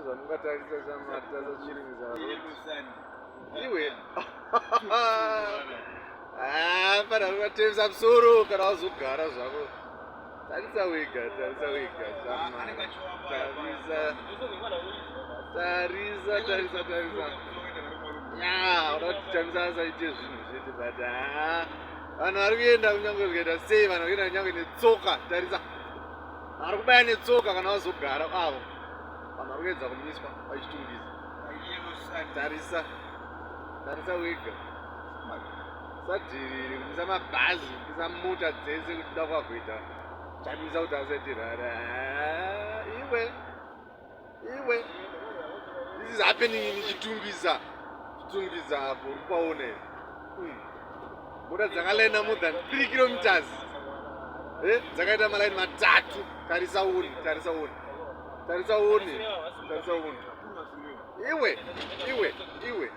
Ndozvamungatarisa shamwari tarisa Chitungwiza road. Iwe. Ah, pana ukatemesa musoro kana wazogara zvako. Tarisa wega, tarisa wega shamwari. Tarisa. Tarisa, tarisa, tarisa. Ya, uda kuti chamisa asaite zvinhu chete but ah vanhu vari kuenda kunyange zvikaita sei vanhu vari kuenda kunyange netsoka tarisa. Vari kubaya netsoka kana vazogara avo. Vanhu vari kuedza kumiswa paChitungwiza. Tarisa. Tarisa wega. Sadhiriri kumisa mabhazi, kumisa mota dzese kuti kuda kwakuita. Chamisa kuti asati rara. Iwe. Iwe. This is happening in Chitungwiza. Chitungwiza apo uri kupaona here? Mota dzakalaina more than 3 kilometers. Eh, dzakaita malaini matatu. Tarisa uone, tarisa uone. Tarisa uone, tarisa uone. Iwe, iwe, iwe.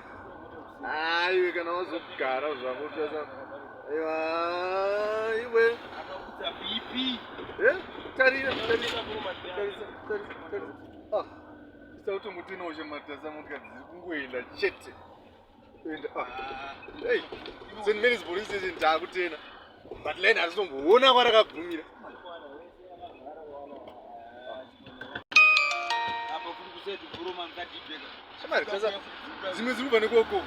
Ah, iwe kana wazogara zvako tarisa. Iwa, iwe. Eh, tarira, tarisa, tarisa, tarisa, tarisa. Ah, isautombotenawo chematasa motikari dziri kungoenda chete. And, ah, hey, St. Mary's police station taakutena but line hatitomboona kwarakagumira. Shamari, dzimwe dziri kubva nekoko.